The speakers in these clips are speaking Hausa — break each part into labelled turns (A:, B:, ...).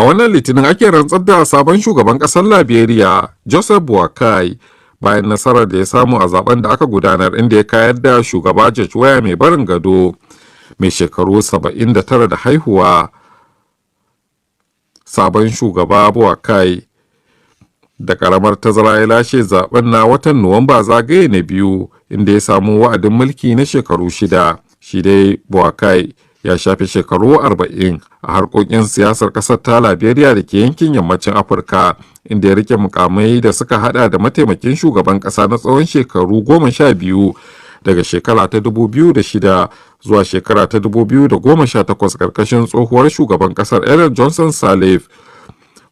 A: Wannan Litinin ake rantsar da sabon shugaban ƙasar Liberia, Joseph Boakai, bayan nasarar da ya samu a zaben da aka gudanar, inda ya kayar da shugaba George Weah mai barin gado mai shekaru 79 da haihuwa. Sabon shugaba Boakai da karamar tazara ya lashe zaben na watan Nuwamba zagaye na biyu, inda ya samu wa'adin mulki na shekaru 6. Shi dai Boakai ya shafe shekaru 40 a harkokin siyasar kasar ta Liberia da ke yankin yammacin Afirka, inda ya rike mukamai da suka hada da mataimakin shugaban kasa na tsawon shekaru 12 daga shekara ta 2006 zuwa shekara ta 2018 karkashin tsohuwar shugaban kasar Ellen Johnson Sirleaf,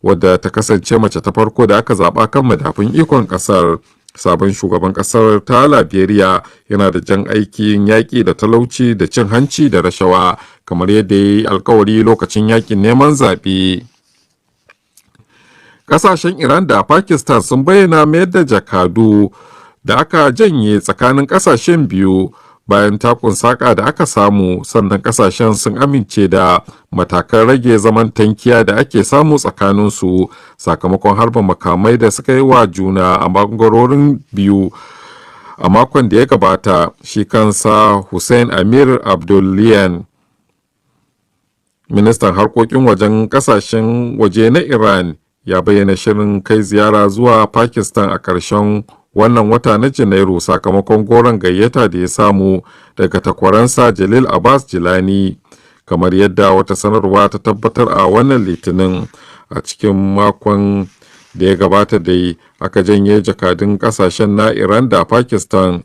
A: wadda ta kasance mace ta farko da aka zaba kan madafun ikon kasar. Sabon shugaban kasar ta Liberia yana da jan aikin yaƙi da talauci da cin hanci da rashawa, kamar yadda ya yi alkawari lokacin yakin neman zaɓe. Ƙasashen Iran da Pakistan sun bayyana mayar da jakadu da aka janye tsakanin ƙasashen biyu bayan takun saƙa da aka samu. Sannan ƙasashen sun amince da matakan rage zaman tankiya da ake samu tsakaninsu sakamakon harba makamai da suka yi wa juna a bangarorin biyu a makon da ya gabata. Shi kansa Hussein Amir Abdullahian, ministan harkokin wajen kasashen waje na Iran, ya bayyana shirin kai ziyara zuwa Pakistan a ƙarshen wannan wata na Janairu sakamakon goron gayyata da ya samu daga takwaransa Jalil Abbas Jilani, kamar yadda wata sanarwa ta tabbatar a wannan Litinin. A cikin makon da ya gabata dai aka janye jakadun kasashen na Iran da Pakistan,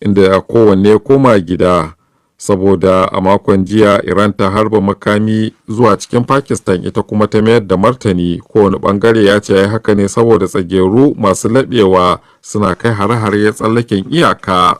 A: inda kowanne koma gida, saboda a makon jiya Iran ta harba makami zuwa cikin Pakistan, ita kuma ta mayar da martani. Kowane bangare ya ce ya haka ne saboda tsageru masu laɓewa suna kai hare-hare tsallaken iyaka.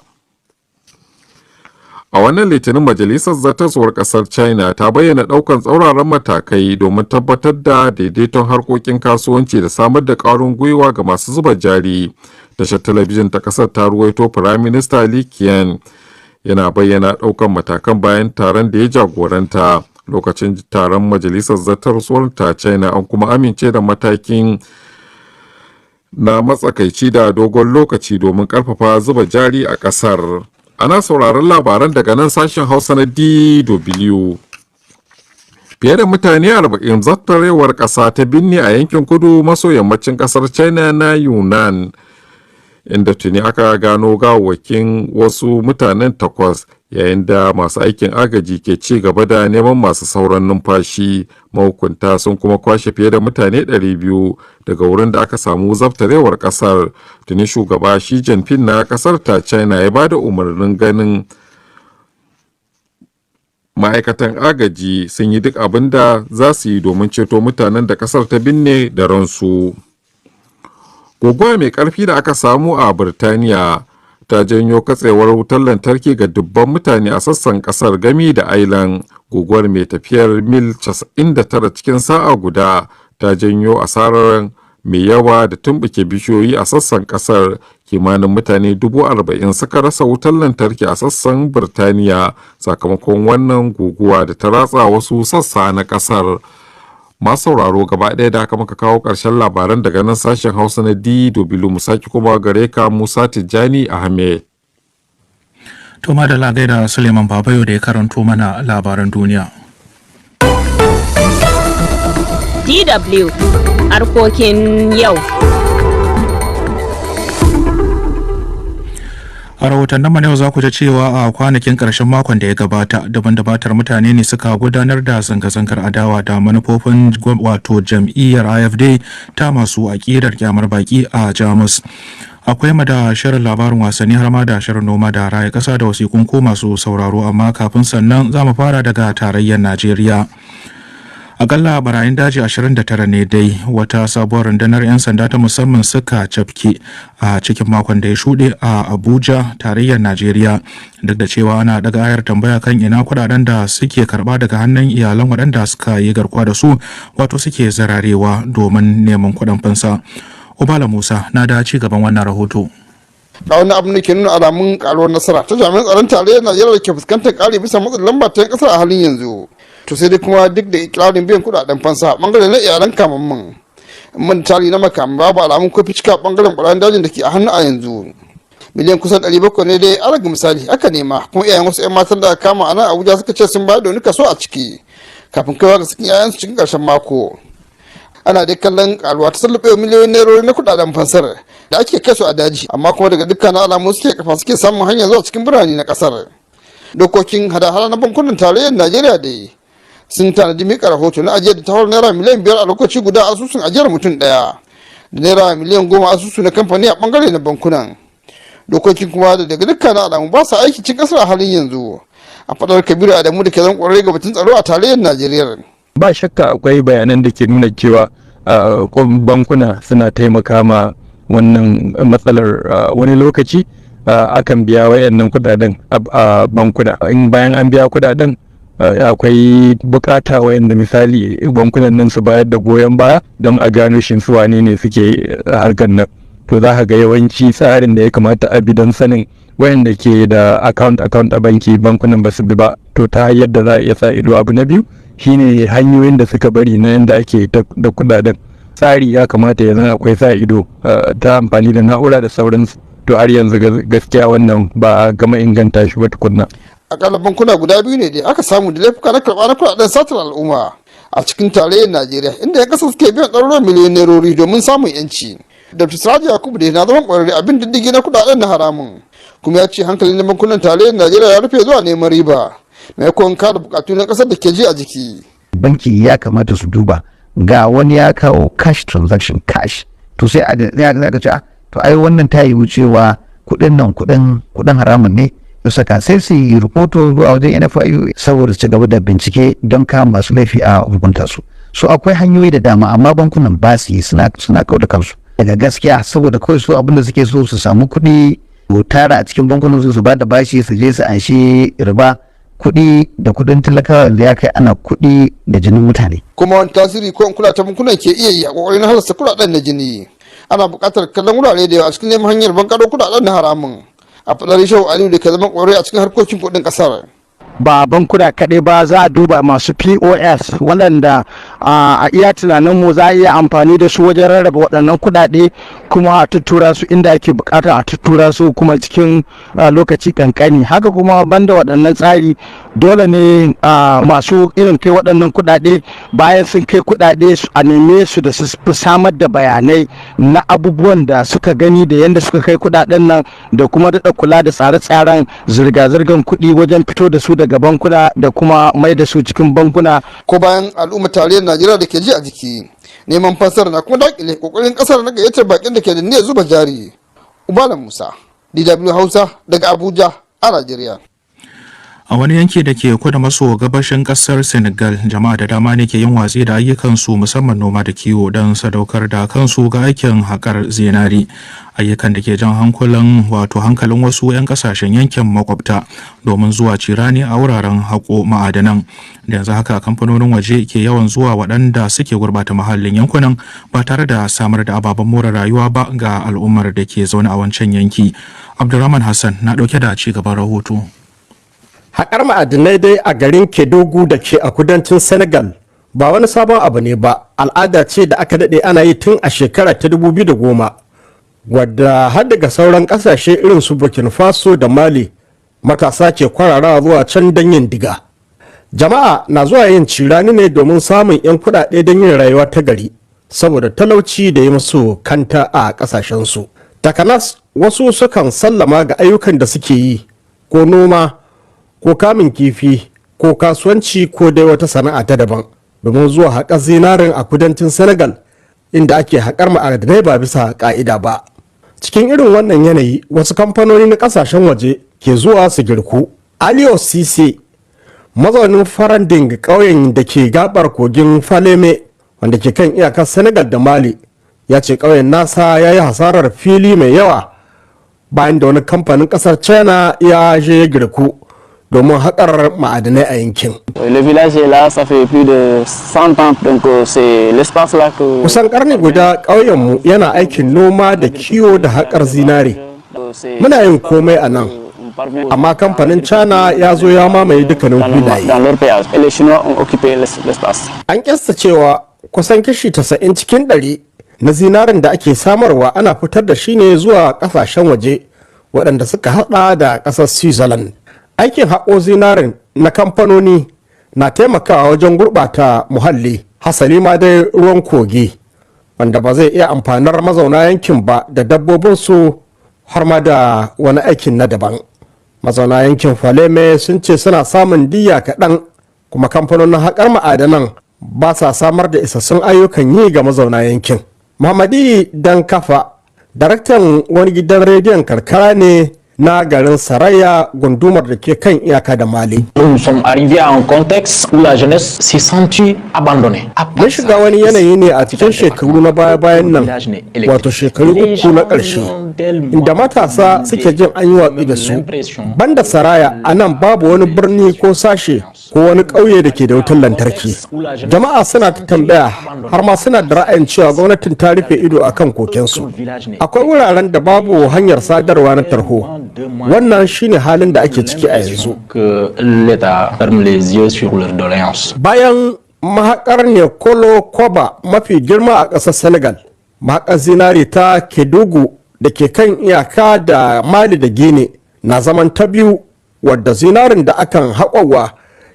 A: A wannan Litinin Majalisar Zartaswar Kasar China ta bayyana daukan tsauraran matakai domin tabbatar da daidaiton harkokin kasuwanci da samar da ƙwarin gwiwa ga masu zuba jari. Tashar talabijin ta kasar ta ruwaito Firayim Minista Li Qiang yana bayyana daukan matakan bayan taron da ya jagoranta. Lokacin taron majalisar zartaswar ta China, an kuma amince da matakin na matsakaici da dogon lokaci domin karfafa zuba jari a kasar. Ana sauraron labaran daga nan sashen Hausa na DW. Fiye da mutane 40 zabtarewar ƙasa ta binne a yankin kudu maso yammacin ƙasar China na Yunnan, inda tuni aka gano gawawwakin wasu mutanen takwas, yayin da masu aikin agaji ke ci gaba da neman masu sauran numfashi. Mahukunta sun kuma kwashe fiye da mutane 200 daga wurin da aka samu zabtarewar kasar. Tuni shugaba Xi Jinping na kasar ta China ya ba da umarnin ganin ma'aikatan agaji sun yi duk abin da za su yi domin ceto mutanen da kasar ta binne da ransu. Guguwa mai karfi da aka samu a Birtaniya ta janyo katsewar wutar lantarki ga dubban mutane a sassan kasar gami da Ireland. Guguwar mai tafiyar mil 99 cikin sa'a guda ta janyo asarar mai yawa da tumbuke bishiyoyi a sassan kasar. Kimanin mutane 40,000 suka rasa wutar lantarki a sassan Birtaniya sakamakon wannan guguwa da ta ratsa wasu sassa na kasar. Masu sauraro, gaba ɗaya da aka muka kawo ƙarshen labaran daga nan sashen Hausa na DW. Mu sake kuma gare ka, Musa Tijjani Ahmed.
B: To madalla, gaida Suleiman Babayo da ya karanto mana labaran duniya.
C: DW harkokin yau.
B: A rahotannin mu yau za ku ji cewa a kwanakin ƙarshen makon da ya gabata, daban dabatar mutane ne suka gudanar da zanga-zangar adawa da manufofin wato jam'iyyar AfD ta masu aƙidar kyamar baki a Jamus. Akwai mu da shirin labarin wasanni har ma da shirin noma da raya ƙasa da wasiƙun ko masu sauraro, amma kafin sannan za mu fara daga tarayyar Najeriya. Akalla barayin daji 29 ne dai wata sabuwar rundunar 'yan sanda ta musamman suka cafke a cikin makon da ya shuɗe a Abuja, tarayyar Najeriya, duk da cewa ana daga ayar tambaya kan ina kudaden da suke karba daga hannun iyalan waɗanda suka yi garkuwa da su, wato suke zararewa domin neman kuɗin fansa. Obala Musa na da ci gaban wannan rahoto.
D: Ga wani abu da ke nuna alamun karuwar nasara ta jami'an tsaron tarayyar Najeriya da ke fuskantar kare bisa matsin lamba ta kasar a halin yanzu. To sai dai kuma duk da ikirarin biyan kuɗaɗen fansa bangare na iyalan kamamman man tari na makam, babu alamun kofi cika bangaren ɓarayin dajin da ke a hannu a yanzu. Miliyan kusan 700 ne dai alaga misali aka nema, kuma iyayen wasu 'yan matan da aka kama a nan Abuja suka ce sun bayar da wani kaso a ciki kafin kaiwa ga sakin 'ya'yansu cikin ƙarshen mako. Ana dai kallon karuwa ta sallube miliyoyin nairori na kudaden fansar da ake kai su a daji, amma kuma daga dukkan alamu suke kafa suke samun hanya zuwa cikin birane na kasar. Dokokin hada-hada na bankunan tarayyar Najeriya da sun tanadi mika rahoto na ajiyar da ta naira miliyan 5 a lokaci guda asusun ajiyar mutum daya, da naira miliyan 10 asusu na kamfani a bangare na bankunan. Dokokin kuma da daga dukkan alamu ba sa aiki cikin kasar a halin yanzu, a fadar Kabiru Adamu da ke zan kwarai ga batun tsaro a tarayyar Najeriya.
E: Ba shakka akwai bayanan da ke nuna cewa bankuna suna taimaka ma wannan matsalar. Wani lokaci akan biya wayannan kudaden a bankuna. In bayan an biya kudaden, akwai bukata wayanda misali bankunan nan su bayar da goyon baya don a gano shin su wane ne suke harkar nan. To za ka ga yawanci tsarin da ya kamata a bi don sanin wayanda ke da account account a banki, bankunan ba su bi ba. To ta yadda za a iya sa ido, abu na biyu shine hanyoyin da suka bari na yadda ake da kudaden. Tsari ya kamata ya zama akwai sa ido ta amfani da na'ura da sauransu. To har yanzu gaskiya wannan ba a gama inganta shi ba tukunna.
D: Akalla bankuna guda biyu ne da aka samu da laifuka na karɓa na kudaden satar al'umma a cikin tarayyar Najeriya, inda ya kasa suke biyan ɗaruruwan miliyan nerori domin samun yanci. Dr. Siraji Yakubu da na zaman ƙwararre abin diddigi na kudaden na haramun, kuma ya ce hankalin na bankunan tarayyar Najeriya ya rufe zuwa neman riba maimakon kada bukatu na kasar da ke ji a jiki.
F: Banki ya kamata su duba, ga wani ya kawo cash transaction, cash, to sai a ga ce to ai wannan ta yiwu cewa kuɗin nan kuɗin haramun ne su saka, sai su yi rahoto zuwa wajen NFIU saboda su ci gaba da bincike don kama masu laifi a hukunta su. So akwai hanyoyi da dama, amma bankunan ba su yi, suna kauda kansu daga gaskiya, saboda kawai su abin da suke so su samu kuɗi tara a cikin bankunan su, su ba da bashi, su je su anshi riba, kuɗi da kuɗin talakawa da ya kai ana kuɗi da jinin mutane.
D: Kuma wani tasiri ko in kula ta bankunan ke iya yi a kokarin halasta kuɗaɗen na jini? Ana buƙatar kallon wurare da yawa a cikin neman hanyar bankaro kuɗaɗen na haramun, a fadar Shehu Aliyu da ke zama ƙwararre a cikin harkokin kuɗin ƙasar.
G: Ba bankuna kaɗai ba, za a duba masu POS waɗanda a iya tunaninmu za a iya amfani da su wajen rarraba waɗannan kuɗaɗe kuma a tuttura su inda ake bukata a tuttura su, kuma cikin lokaci kankani. Haka kuma banda waɗannan tsari, dole ne masu irin kai waɗannan kuɗaɗe, bayan sun kai kuɗaɗe, a neme su da su samar da bayanai na abubuwan da suka gani da yadda suka kai kuɗaɗen nan, da kuma daɗa kula da tsare-tsaren zirga-zirgar kuɗi wajen fito da su daga bankuna da kuma mai da su cikin bankuna.
D: Ko bayan al'ummar tarayyar Najeriya da ke ji a jiki, neman fansar na kuma dakile kokarin kasar na gayyatar bakin da ke da niyyar zuba jari. Ubala Musa, DW Hausa, daga Abuja a Najeriya.
B: A wani yanki da ke kudu maso gabashin kasar Senegal, jama'a da dama ne ke yin watsi da ayyukansu, musamman noma da kiwo, don sadaukar da kansu ga aikin haƙar zinari, ayyukan da ke jan hankulan, wato hankalin wasu 'yan kasashen yankin makwabta domin zuwa cirani a wuraren haƙo ma'adanan da yanzu haka kamfanonin waje ke yawan zuwa, waɗanda suke gurɓata muhallin yankunan ba tare da samar da ababen more rayuwa ba ga al'ummar da ke zaune a wancan yanki. Abdulrahman Hassan na ɗauke da ci gaban rahoto.
H: Haƙar ma'adinai dai a garin Kedogu da ke a kudancin Senegal ba wani sabon abu ne ba, al'ada ce da aka daɗe ana yi tun a shekara ta 2010, wadda har daga sauran ƙasashe irin su Burkina Faso da Mali matasa ke kwararawa zuwa can don yin diga. Jama'a na zuwa yin cirani ne domin samun 'yan kuɗaɗe don yin rayuwa ta gari, saboda talauci da yi musu kanta a ƙasashensu. Takanas wasu sukan sallama ga ayyukan da suke yi, ko noma ko kamun kifi ko kasuwanci ko dai wata sana'a ta daban, domin zuwa haƙar zinarin a kudancin Senegal, inda ake haƙar ma'adanai ba bisa ƙa'ida ba. Cikin irin wannan yanayi wasu kamfanoni na ƙasashen waje ke zuwa su girku. Alio Cisse, mazaunin Faranding, ƙauyen da ke gabar kogin Faleme wanda ke kan iyakar Senegal da Mali, ya ce ƙauyen nasa ya yi hasarar fili mai yawa bayan da wani kamfanin ƙasar China ya je ya girku domin haƙar ma'adanai a yankin.
I: Le village est là, ça fait plus de 100 ans, donc c'est l'espace là que.
H: Kusan ƙarni guda ƙauyenmu yana aikin noma da kiwo da haƙar zinare. Muna yin komai a nan. Amma kamfanin China ya zo ya mamaye dukkanin filaye.
I: Dans leur péage. Et les Chinois ont occupé l'espace.
H: An kyasta cewa kusan kashi 90 cikin 100 na zinarin da ake samarwa ana fitar da shi ne zuwa kasashen waje, waɗanda suka hada da ƙasar Switzerland. Aikin haƙo zinarin na kamfanoni na taimakawa wajen gurɓata muhalli, hasali ma dai ruwan kogi, wanda ba zai iya amfanar mazauna yankin ba da dabbobinsu, har ma da wani aikin na daban. Mazauna yankin Faleme sun ce suna samun diya kaɗan, kuma kamfanonin haƙar ma'adanan ba sa samar da isassun ayyukan yi ga mazauna yankin. Muhammadi Dan Kafa daraktan wani gidan rediyon karkara ne na garin Saraya, gundumar da ke kan iyaka da Mali.
J: Nous sommes arrivés à un contexte où la jeunesse s'est sentie abandonnée.
H: Mun shiga wani yanayi ne a cikin shekaru na baya-bayan nan, wato shekaru 3 na ƙarshe, inda matasa suke jin an yi watsi da su. Banda Saraya, a nan babu wani birni ko sashe ko wani ƙauye da ke da wutar lantarki. Jama'a suna ta tambaya, har ma suna da ra'ayin cewa gwamnatin ta rufe ido akan kokensu. Akwai wuraren da babu hanyar sadarwa na tarho. Wannan shine halin da ake ciki a yanzu.
J: Que l'État ferme les yeux sur leurs doléances.
H: Bayan mahaƙar Nekolo Koba mafi girma a ƙasar Senegal, mahaƙar zinari ta Kedugu da ke kan iyaka da Mali da Gine na zaman ta biyu, wadda zinarin da akan haƙowa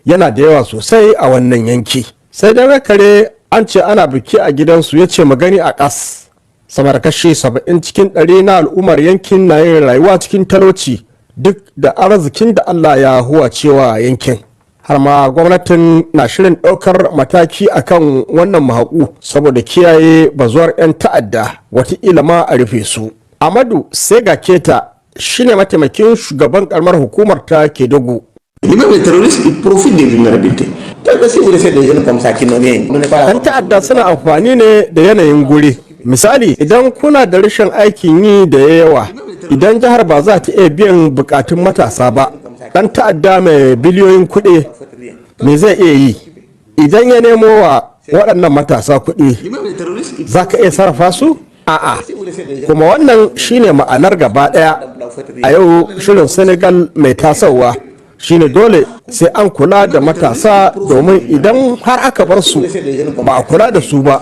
H: yana da yawa sosai a wannan yanki. Sai dai kare an ce ana biki a gidansu ya ce magani a ƙas. Sama da kashi 70 cikin 100 na al'ummar yankin na yin rayuwa cikin talauci, duk da arzikin da Allah ya huwa cewa yankin. Har ma gwamnatin na shirin ɗaukar mataki akan wannan mahaƙu saboda kiyaye bazuwar 'yan ta'adda, wataƙila ma a rufe su. Amadu Sega Keta shine mataimakin shugaban karamar hukumar ta Kedogo.
K: Même les terroristes, ils profitent des vulnérabilités. Parce que si vous laissez des jeunes comme ça qui n'ont rien, vous n'êtes pas
H: 'Yan ta'adda suna amfani ne da yanayin guri. Misali, idan kuna da rashin aikin yi da yawa, idan jihar ba za ta iya biyan bukatun matasa ba, dan ta'adda mai biliyoyin kuɗi me zai iya yi? Idan ya nemo wa waɗannan matasa kuɗi, za ka iya sarrafa su? A'a. Kuma wannan shine ma'anar gaba ɗaya. A yau shirin Senegal mai tasowa shine dole sai an kula da matasa, domin idan har aka bar su ba a kula da su ba,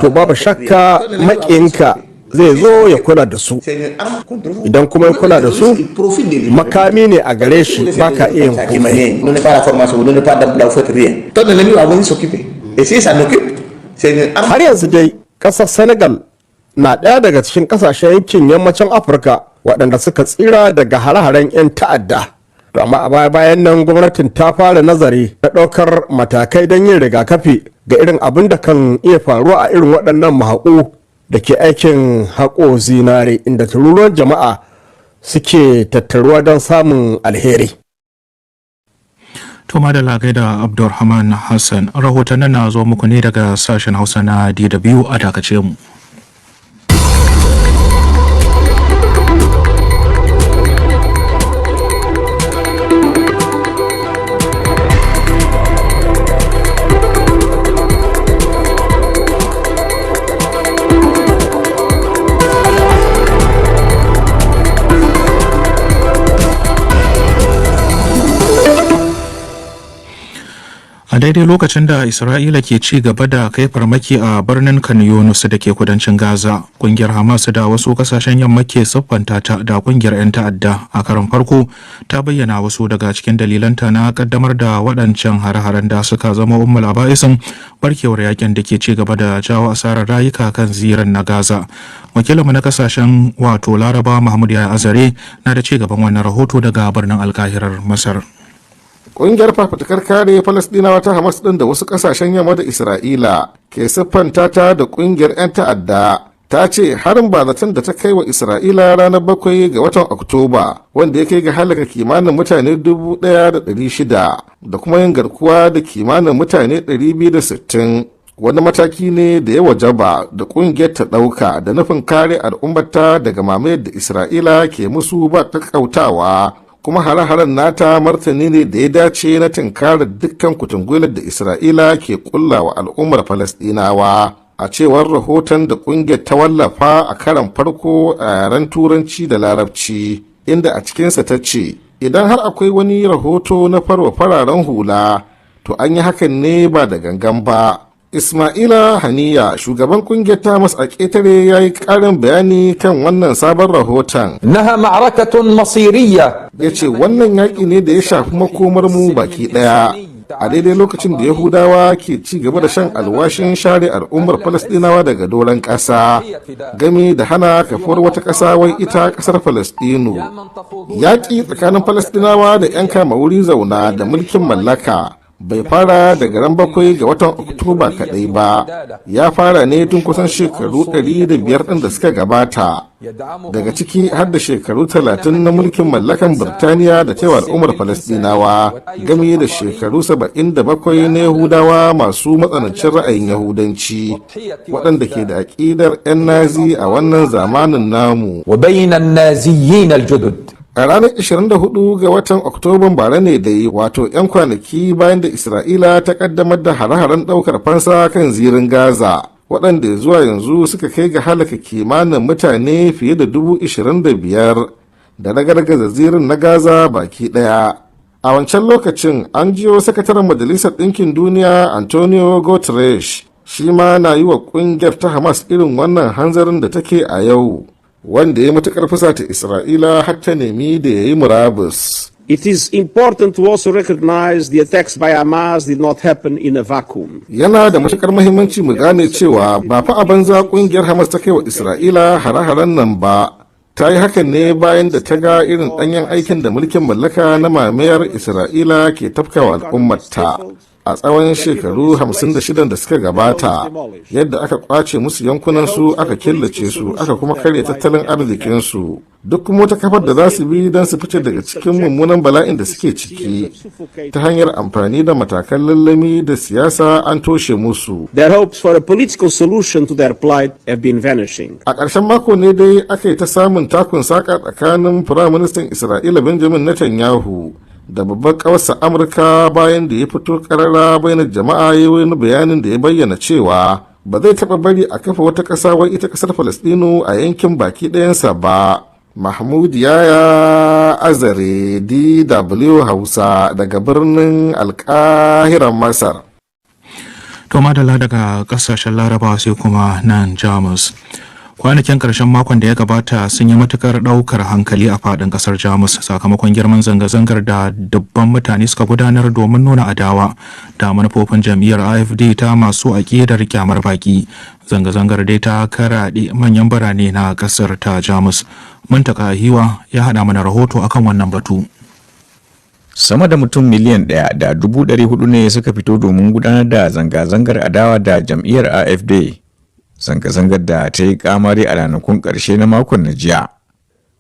H: to babu shakka maƙiyinka zai zo ya kula da su. Idan kuma ya kula da su, makami ne a gare shi, baka iya yin komai.
K: Vous n'avez pas la formation, vous n'avez pas d'emploi, vous faites rien. Ton ennemi va venir s'occuper. Et si ça n'occupe, c'est une arme.
H: Har yanzu dai ƙasar Senegal na ɗaya daga cikin ƙasashen yankin yammacin Afirka waɗanda suka tsira daga hare-haren 'yan ta'adda. To amma a baya-bayan nan gwamnatin ta fara nazari na ɗaukar matakai don yin rigakafi ga irin abin da kan iya faruwa a irin waɗannan mahaƙu da ke aikin haƙo zinare, inda tururuwan jama'a suke tattaruwa don samun alheri.
B: To madalla, gaida Abdulrahman Hassan. Rahotannin na zo muku ne daga sashen Hausa na DW, a dakace mu. A daidai lokacin da Isra'ila ke ci gaba da kai farmaki a birnin Kan Yunus da ke kudancin Gaza, kungiyar Hamas da wasu kasashen yamma ke siffanta ta da kungiyar 'yan ta'adda, a karon farko ta bayyana wasu daga cikin dalilanta na kaddamar da waɗancan hare-haren da suka zama ummul aba'isin barkewar yakin da ke ci gaba da jawo asarar rayuka kan ziran na Gaza. Wakilinmu na kasashen wato Laraba, Mahmud Yaya Azare, na da ci gaban wannan rahoto daga birnin Alkahirar Masar.
A: Ƙungiyar fafutukar kare Falasɗinawa ta Hamas ɗin, da wasu ƙasashen yamma da Isra'ila ke siffanta ta da ƙungiyar 'yan ta'adda, ta ce harin bazatan da ta kai wa Isra'ila ranar 7 ga watan Oktoba, wanda ya kai ga halaka kimanin mutane 1,600 da kuma yin garkuwa da kimanin mutane 260, wani mataki ne da ya wajaba da kungiyar ta ɗauka da nufin kare al'ummarta daga mamayar da Isra'ila ke musu ba kakkautawa, kuma hare-haren nata martani ne da ya dace na tunkarar dukkan kutungwilar da Isra'ila ke kullawa al'ummar Falasɗinawa, a cewar rahoton da kungiyar ta wallafa a karan farko a yaren Turanci da Larabci.
L: Inda a cikinsa ta ce, idan har akwai wani rahoto na farwa fararen hula, to an yi hakan ne ba da gangan ba. Ismaila Haniya, shugaban kungiyar Tamas a ƙetare, ya yi ƙarin bayani kan wannan sabon rahoton.
M: إنها معركة مصيرية.
L: Ya ce wannan yaƙi ne da ya shafi makomar mu baki ɗaya. A daidai lokacin da Yahudawa ke ci gaba da shan alwashin share al'ummar Falasɗinawa daga doron ƙasa, game da hana kafuwar wata ƙasa wai ita ƙasar Falasɗinu. Yaƙi tsakanin Falasɗinawa da 'yan kama wuri zauna da mulkin mallaka bai fara daga ran 7 ga watan Oktoba kaɗai ba, ya fara ne tun kusan shekaru 105 ɗin da suka gabata, daga ciki har da shekaru 30 na mulkin mallakan Birtaniya da taiwa al'ummar Falasɗinawa, game da shekaru 77 na Yahudawa masu matsanancin ra'ayin Yahudanci waɗanda ke da aƙidar 'yan Nazi a wannan zamanin namu.
M: وبين النازيين الجدد.
L: A ranar 24 ga watan Oktoban bara ne dai, wato 'yan kwanaki bayan da Isra'ila ta kaddamar da hare-haren daukar fansa kan Zirin Gaza, waɗanda zuwa yanzu suka kai ga halaka kimanin mutane fiye da 25,000 da ragargaza zirin na Gaza baki ɗaya. A wancan lokacin an jiyo sakataren Majalisar Ɗinkin Duniya Antonio Guterres shi ma na yi wa ƙungiyar ta Hamas irin wannan hanzarin da take a yau, wanda ya matukar fusata Isra'ila har ta nemi da ya yi murabus.
N: It is important to also recognize the attacks by Hamas did not happen in a vacuum.
L: Yana da matukar muhimmanci mu gane cewa ba fa a banza kungiyar Hamas ta kai wa Isra'ila hare-haren nan ba. Ta yi hakan ne bayan da ta ga irin danyen aikin da mulkin mallaka na mamayar Isra'ila ke tafkawa al'ummarta a tsawon shekaru 56 da suka gabata, yadda aka kwace musu yankunansu, aka killace su, aka kuma karya tattalin arzikinsu. Duk kuma wata kafar da za su bi don su fice daga cikin mummunan bala'in da suke ciki ta hanyar amfani da matakan lallami da siyasa an toshe musu.
N: Their hopes for a political solution to their plight have been vanishing.
L: A ƙarshen mako ne dai aka yi ta samun takun saƙa tsakanin Firaministan Isra'ila Benjamin Netanyahu da babbar ƙawarsa Amurka, bayan da ya fito ƙarara bainar jama'a ya wani bayanin da ya bayyana cewa ba zai taɓa bari a kafa wata ƙasa wai ita ƙasar Falasɗinu a yankin baki ɗayansa ba. Mahmud Yaya Azare, DW Hausa, daga birnin Alƙahiran Masar.
B: To madalla, daga kasashen Larabawa sai kuma nan Jamus. Kwanakin karshen makon da ya gabata sun yi matukar daukar hankali a fadin kasar Jamus sakamakon girman zanga-zangar da dubban mutane suka gudanar domin nuna adawa da manufofin jam'iyyar AfD ta masu aƙidar kyamar baki. Zanga-zangar dai ta karaɗe manyan birane na kasar ta Jamus. Muntaka Hiwa ya haɗa mana rahoto akan wannan batu.
O: Sama da mutum 1,400,000 ne suka fito domin gudanar da zanga-zangar adawa da jam'iyyar AfD, zanga-zangar da ta yi kamari a ranakun ƙarshe na makon na jiya.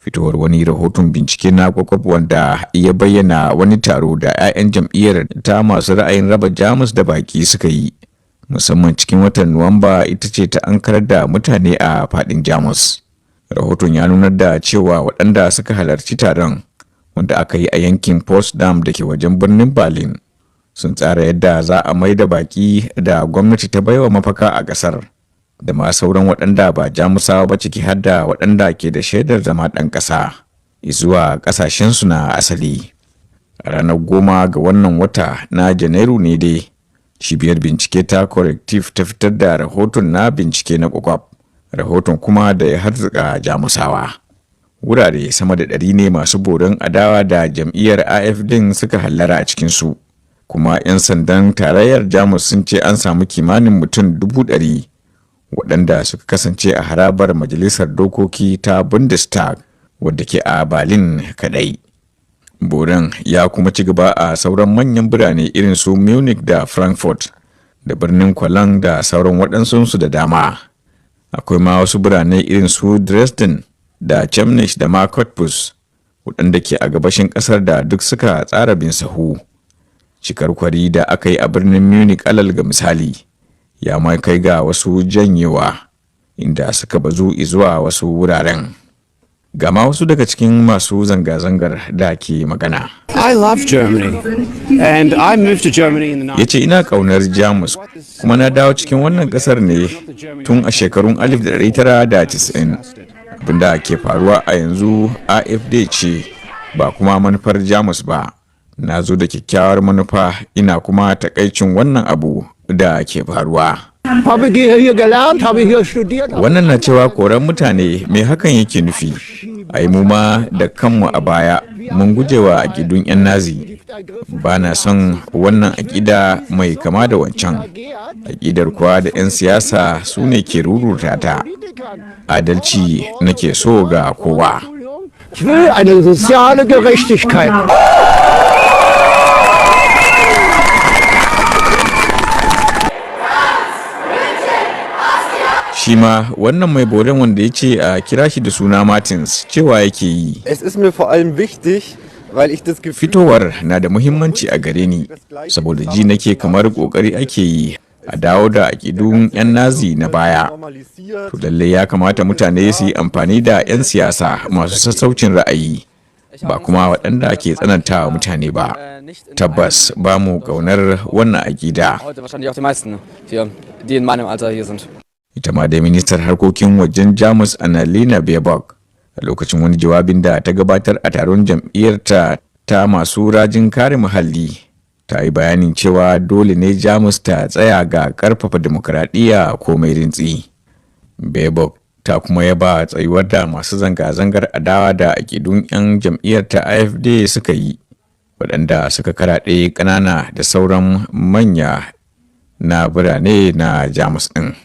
O: Fitowar wani rahoton bincike na kwakwaf wanda ya bayyana wani taro da 'ya'yan jam'iyyar ta masu ra'ayin raba Jamus da baki suka yi, musamman cikin watan Nuwamba, ita ce ta ankarar da mutane a faɗin Jamus. Rahoton ya nunar da cewa waɗanda suka halarci taron, wanda aka yi a yankin Potsdam da ke wajen birnin Berlin, sun tsara yadda za a mai da baki da gwamnati ta baiwa mafaka a ƙasar da ma sauran waɗanda ba Jamusawa ba, ciki har da waɗanda ke da shaidar zama ɗan ƙasa, zuwa ƙasashensu na asali. A ranar 10 ga wannan wata na Janairu ne dai cibiyar bincike ta Correctiv ta fitar da rahoton na bincike na kwakwaf, rahoton kuma da ya harzuka Jamusawa. Wurare sama da 100 ne masu boron adawa da jam'iyyar AfD suka hallara a cikinsu, kuma 'yan sandan tarayyar Jamus sun ce an samu kimanin mutum 100,000 waɗanda suka kasance a harabar majalisar dokoki ta Bundestag wadda ke a Berlin kaɗai. Boron ya kuma ci gaba a sauran manyan birane irin su Munich da Frankfurt da birnin Cologne da sauran waɗansunsu da dama. Akwai ma wasu birane irin su Dresden da Chemnitz da ma Cottbus waɗanda ke a gabashin ƙasar da duk suka tsara bin sahu. Cikar kwari da aka yi a birnin Munich, alal ga misali, ya ma kai ga wasu janyewa inda suka bazu zuwa wasu wuraren. Gama wasu daga cikin masu zanga-zangar da ke magana.
N: I love Germany and I moved to Germany in the
O: Ya ce, "Ina kaunar Jamus kuma na dawo cikin wannan kasar ne tun a shekarun 1990. Abinda ke faruwa a yanzu AfD ce, ba kuma manufar Jamus ba. Na zo da kyakkyawar manufa, ina kuma takaicin wannan abu da ke faruwa."
G: Habe hier gelernt, habe hier studiert.
O: Wannan na cewa, "Koran mutane, me hakan yake nufi? Ai mu ma da kanmu a baya mun gujewa aƙidun 'yan Nazi. Ba na son wannan aƙida mai kama da wancan aƙidar kuwa da 'yan siyasa su ne ke ruruta ta. Adalci nake so ga kowa."
G: Ich will eine soziale Gerechtigkeit.
O: Shi ma wannan mai boren, wanda ya ce a kira shi da suna Martins, cewa yake yi,
P: Es ist mir vor allem wichtig, weil ich das Gefühl
O: "Fitowar na da muhimmanci a gare ni saboda ji nake kamar kokari ake yi a dawo da aƙidun 'yan Nazi na baya. To lallai ya kamata mutane su yi amfani da 'yan siyasa masu sassaucin ra'ayi, ba kuma waɗanda ke tsanantawa mutane ba. Tabbas ba mu ƙaunar wannan aƙida."
I: Heute wahrscheinlich auch die meisten hier, die in meinem Alter hier sind.
O: Ita ma dai ministar harkokin wajen Jamus Annalena Baerbock, a lokacin wani jawabin da ta gabatar a taron jam'iyyarta ta masu rajin kare muhalli, ta yi bayanin cewa dole ne Jamus ta tsaya ga karfafa dimokuraɗiyya komai rintsi. Baerbock ta kuma yaba tsayuwar da masu zanga-zangar adawa da aƙidun 'yan jam'iyyar ta AfD suka yi, waɗanda suka karaɗe ƙanana da sauran manya na birane na Jamus ɗin.